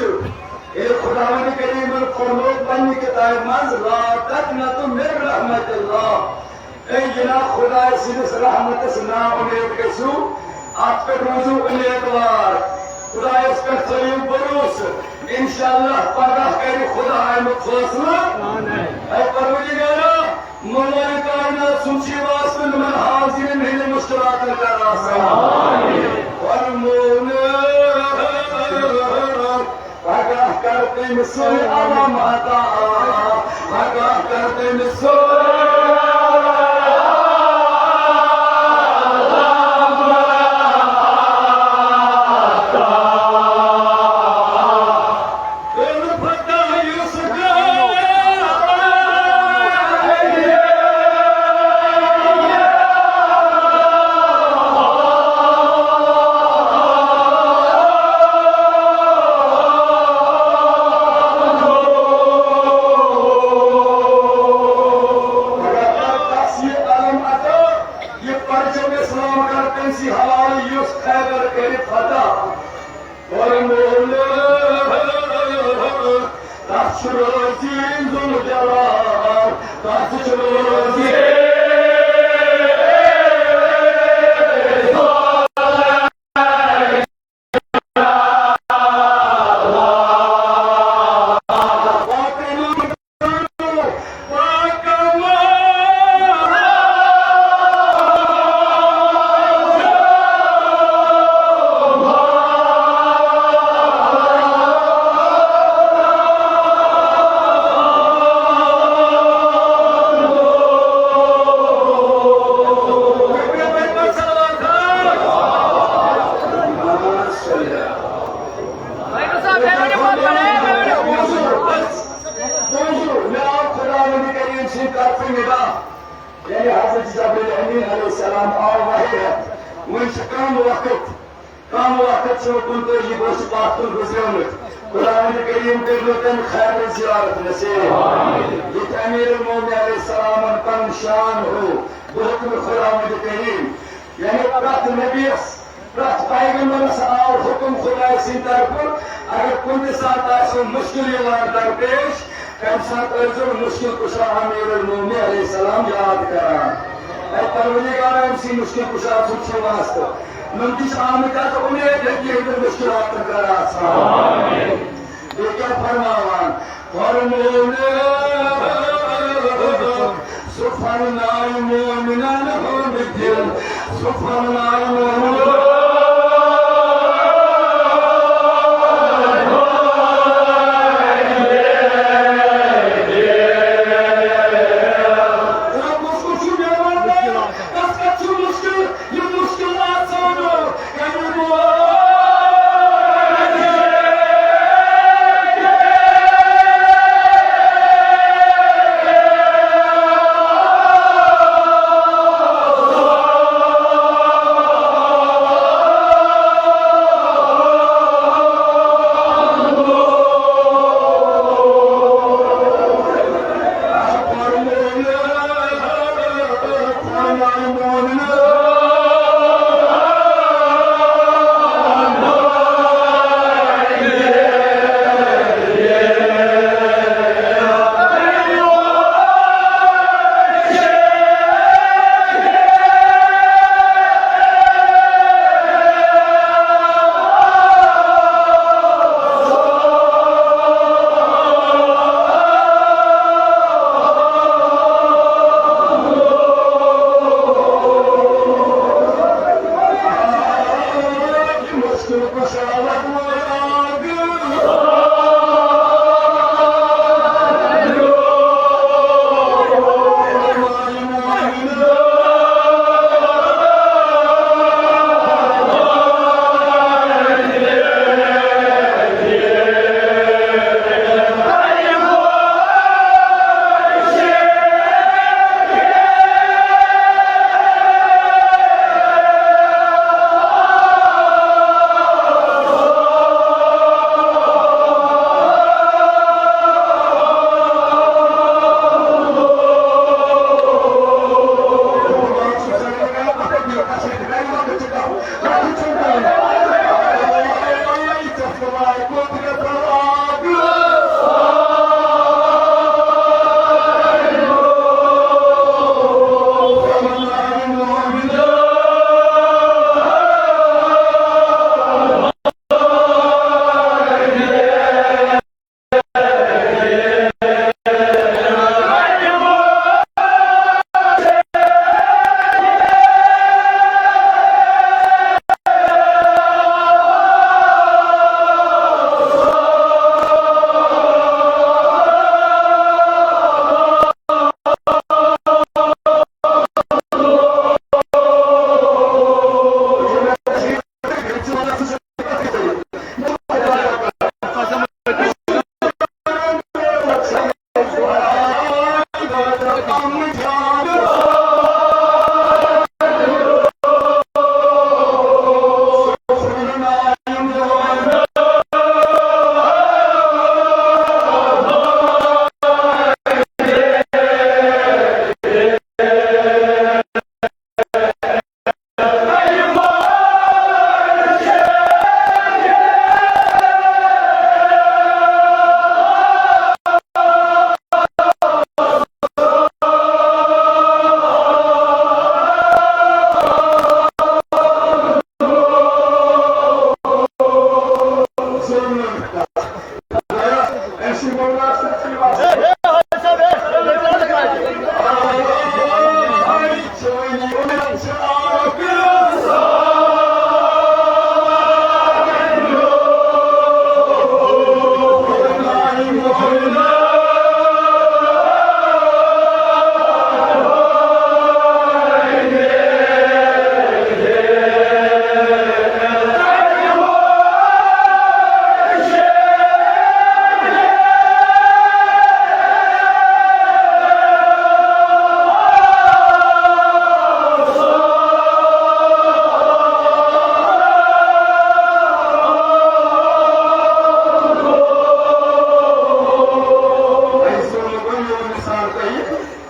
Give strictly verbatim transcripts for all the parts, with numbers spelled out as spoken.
ییٚلہِ خداوند کریمن فرموو پننہِ کتابہِ منٛز، "لا تقنطوا من رحمت اللہ"، اے جناب، خدایہِ سٕنٛدِس رحمتس نا اُمید گٔژھِو، اتھ پٮ۪ٹھ روٗزِو اُمیدوار، خدایس پٮ۪ٹھ تھٲیِو بھروسہٕ، انشاءاللہ پگاہ کرِ خدا امیُک فٲصلہٕ۔ اے پروردگارا، مولائے کائنات سُنٛد چھُ واسطہٕ یِمن حاضرین ہٕنٛدٮ۪ن مُشکِلاتن کر آسان۔ فرموو نہٕ پگاہ کر تٔمۍ سُے علم عطا، پگاہ کر تٔمۍ سُے علم عطا۔ یہ پرچم اسلام کر تٔمۍ سٕے حوالہٕ یُس خیبر کرِ فتح۔ اور مولا، تس چھُ روزی ذوالجلال، تس چھُ روزی۔ بوٗزِو، مےٚ آو خۄداوندِ کریٖم سٕنٛدِ طرفہٕ نِدا، یعنی حضرت جبرائیل امین علیہ السلام آو وحی ہٮ۪تھ۔ وۄنۍ چھِ کم وقت، کم وقت چھِ وۄنۍ کُنتٲجی ؤرِش پتھ کُن گُزریمٕتۍ۔ خۄداوندِ کریٖم کٔرِنو تٔمۍ خیبرٕچ زیارت نصیب۔ ییٚتہِ امیر المومنین علیہ السلامن پنُن شان ہوو، بہٕ حُکمِ خۄداوندِ کریٖم، یعنی پرٛٮ۪تھ نبیَس، پرٛٮ۪تھ پیغمبرس آو حکم خدای سٕنٛدِ طرفہٕ، اگر کُنہِ تہِ ساتہٕ آسیو مُشکِل یِوان درپیش، تَمہِ ساتہٕ ٲسۍزیو مُشکِل کُشا امیر المومنین علیہ السلام یاد کران۔ اے پروردگارا، أمۍ سٕے مُشکِل کُشا سُنٛد چھُ واسطہٕ۔ یِم تہِ چھِ آمٕتۍ اَتھ اُمید ہیٚکہِ یِہِنٛدٮ۪ن مُشکِلاتن کر آسان۔ بیٚیہِ کیٛاہ فرماوان؟ فرموو نہٕ سُہ فرنایہِ مومنن ہُنٛد دِل، سُہ فرنایہِ مومنن۔ رۄبس کُس چھُ مےٚ وَنان، تَس کَتھ چھُ مُشکِل؟ یہِ مُشکِل آسان۔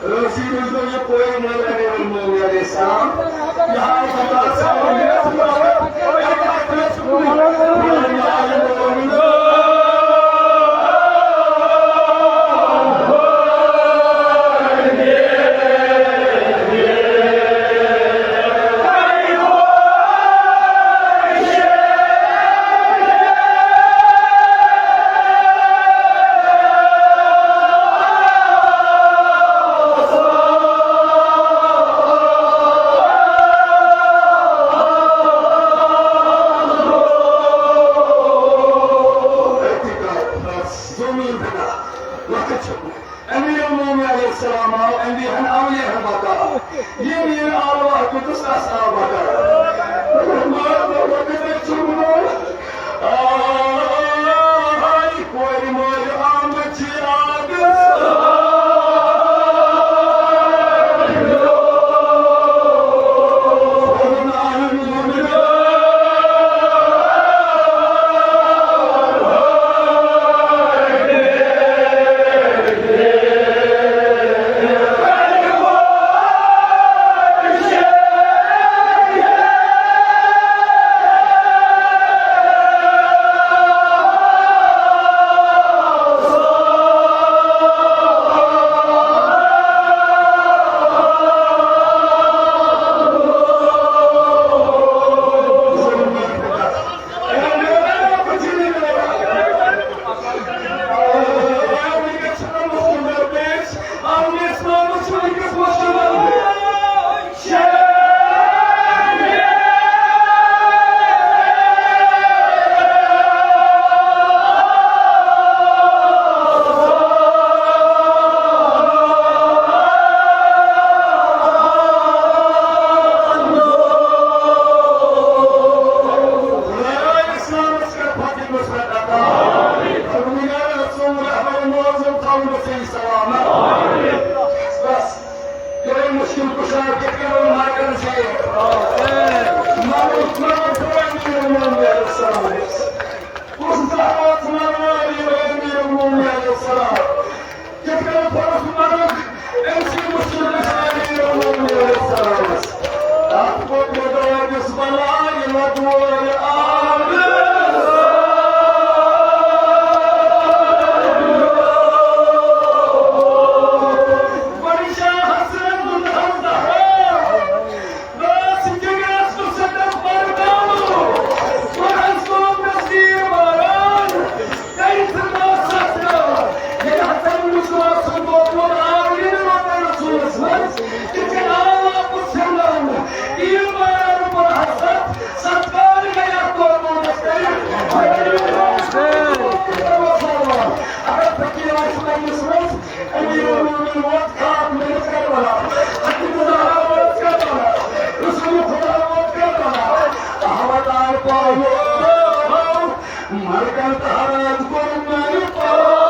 رشیدس گوٚو یہِ پورِ منٛز امیر المومنین علیہ السلام۔ یہِ حال پتہ ژھانڈُن، یہِ ٲس مگر، یہِ ٲس مگر، امیر المومنین علیہ السلام آو اندی ہن اولیاء ہن بکار۔ یہ میر آلوہ قدس اس آو بکار۔ آئی کورِ ماجہِ آمٕژ چھِ آبس۔ بس، تیرے مشکل کشا کے کرو ماکن سے۔ مانو، مانو، تھوڑا نیو مون میرے سامنے۔ اس زحمت مانو، یہ میرے مون میرے سامنے۔ کتھ کٔنۍ پوٚرُس مرگ، أمۍ سٕے مُشکِل گژھِ علی رحمن علیہ السلامس۔ اَتھ پوٚت مےٚ دٲدِس بلاے لَگوے آب۔ بڑِ شاہ حسرت دُنہَس دہا۔ راس جگرس تو صدف پر ڈالو، قرآن سو تصویر باران، کئی زندہ سخت، یہ حسن مسوا سن کو قرآن یہ روتے رسول اسمت، کہ جلال آپ سنن، یہ باران پر حسد، ستکار گیا تو تو دستر، اگر فقیر آسمان اسمت، امیر المومنین ووت خاک مےٚ کربلا، حضرت زہرا وٲژ کربلا، رسول خدا ووت کربلا، احمد آل پاو، مرگن تہراج کوٚر میانہِ پاو۔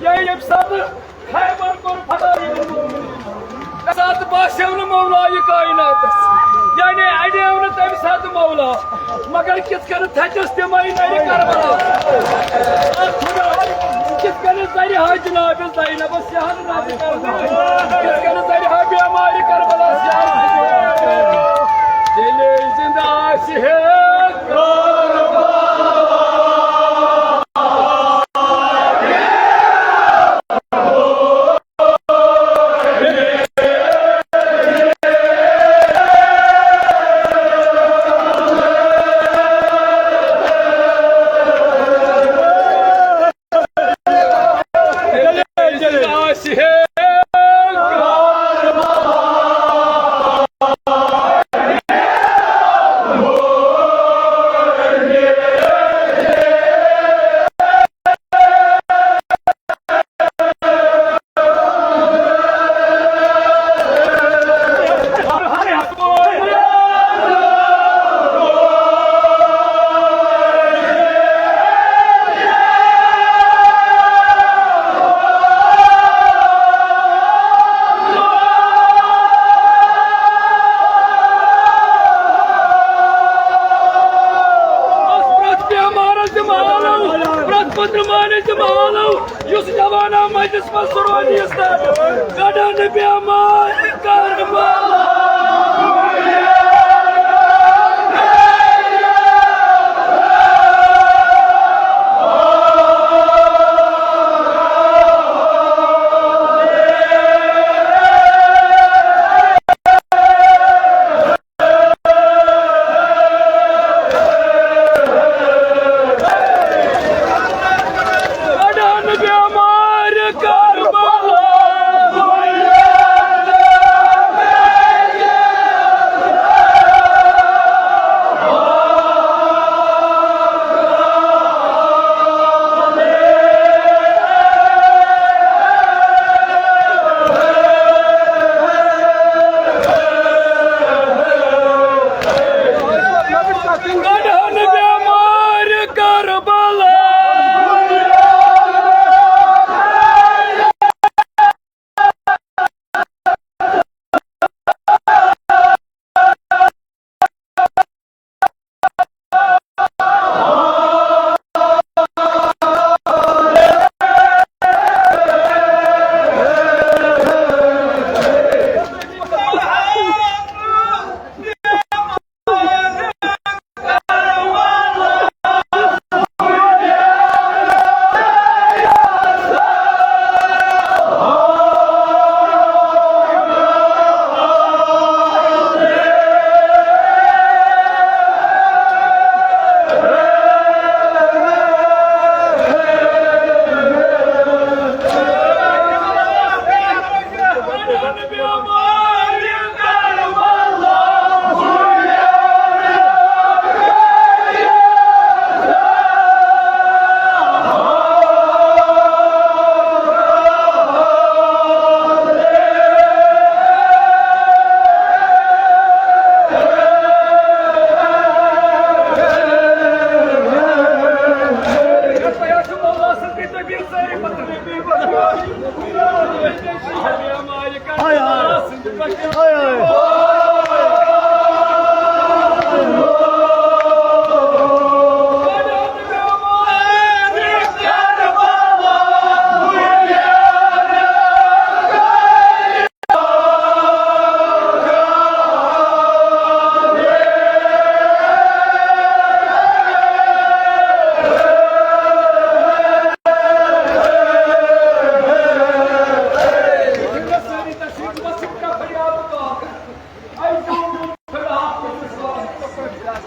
یعنی ییٚمہِ ساتہٕ خیبر کوٚر فتح، تَمہِ ساتہٕ باسیو نہٕ مولا یہِ کائناتس، یعنی اَڑیو نہٕ تَمہِ ساتہٕ مولا۔ مگر کِتھ کٔنۍ تھچس تِمے نرِ کربلا۔ اکھ خدا، کِتھ کٔنۍ زرِ ہا جناب زینبس یہِ حضرت کربلا۔ کِتھ کٔنۍ زرِ ہا بیمارِ کربلا۔ ییٚلے زندٕ آسہِ ہے کربلا۔ پرٛٮ۪تھ بیمارس دِ مالو، پرٛٮ۪تھ پٔترٕ مالس دِ مالو، یُس جوانا مجلس منٛز سُہ روزِ یہِ سر، کڑن بیمار کربلا۔ کڑن بیمار کربلا۔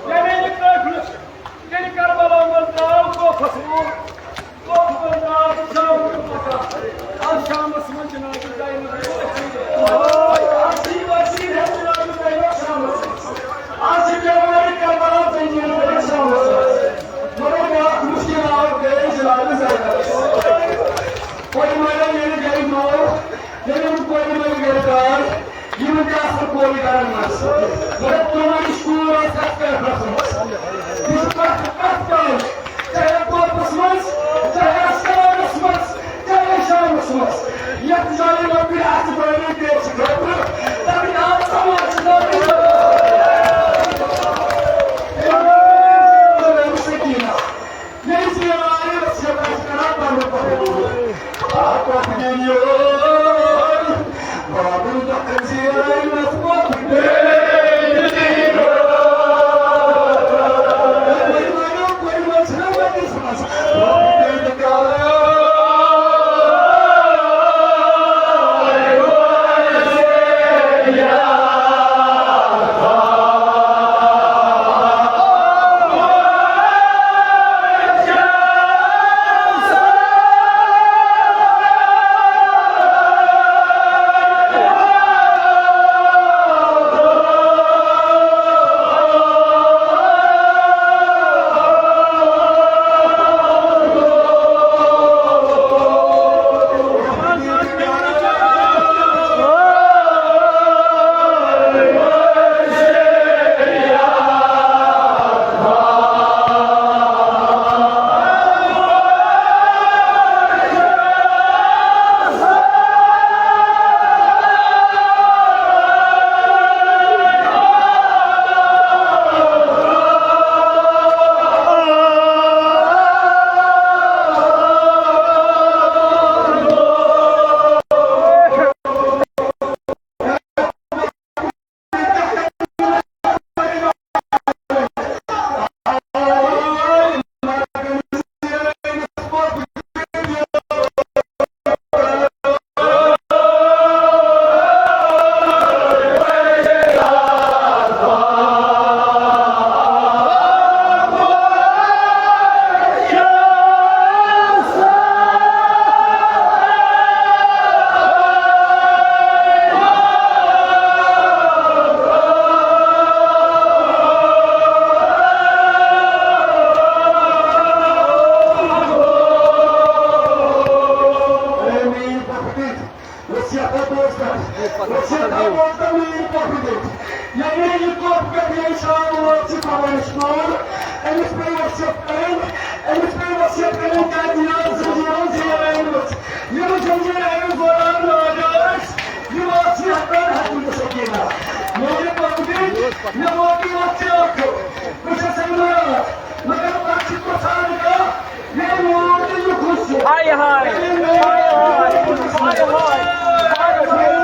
کڑن بیمار کربلا۔ ییٚلہِ کربلا منٛز درٛاو کوفس منٛز، کوفہٕ منٛز درٛاو شام کیُن پگاہ۔ آز شامس منٛز جناب زینب۔ آز چھِ وزیر ہے جناب زینب شامس منٛز۔ آز چھِ بیمارِ کربلا زٔمیٖن پٮ۪ٹھ شامس منٛز۔ مگر بیٛاکھ مُشکِل آو گٔے جناب زینبس۔ کورِ مٲلۍ ییٚلہِ گرِ گوٚو، ییٚلہِ یِم کورِ مٲلۍ گرِ درٛاے، یِم تہِ آسہٕ کورِ گرن منٛز۔ مگر تِمن نِش کوٗر ٲس کتھ کرنس منٛز۔ یہِ چھُ پرٛٮ۪تھ، پرٛٮ۪تھ کانٛہہ، چاہے کوپس منٛز، چاہے اسکالس منٛز، چاہے وصیت دوستن، وصیت دوستن میٲنۍ کۄپھ دِتھ۔ ییٚلہِ یہِ کۄپھ پٮ۪ٹھ یہِ انسان ووت چھُ خۄدایَس نوٗر، أمِس پیٚیہِ وصیت کرٕنۍ، أمِس پیٚیہِ وصیت کرٕنۍ، کیٛازِ یِم زنجیٖرن زیٖر آیمٕژ، یِم زنجیٖر آیمٕژ دوران ناجٲیز، یِم وصیت کرن حکیم سکینہ۔ میٲنۍ کۄپھ دِتھ، مےٚ ووت یہِ وصیت، بہٕ چھَس أمۍ ناراض، مگر پتہٕ چھُ پرٛژھان کانٛہہ، ہاے ہاے، ہاے ہاے، ہاے ہاے، ہاے ہاے۔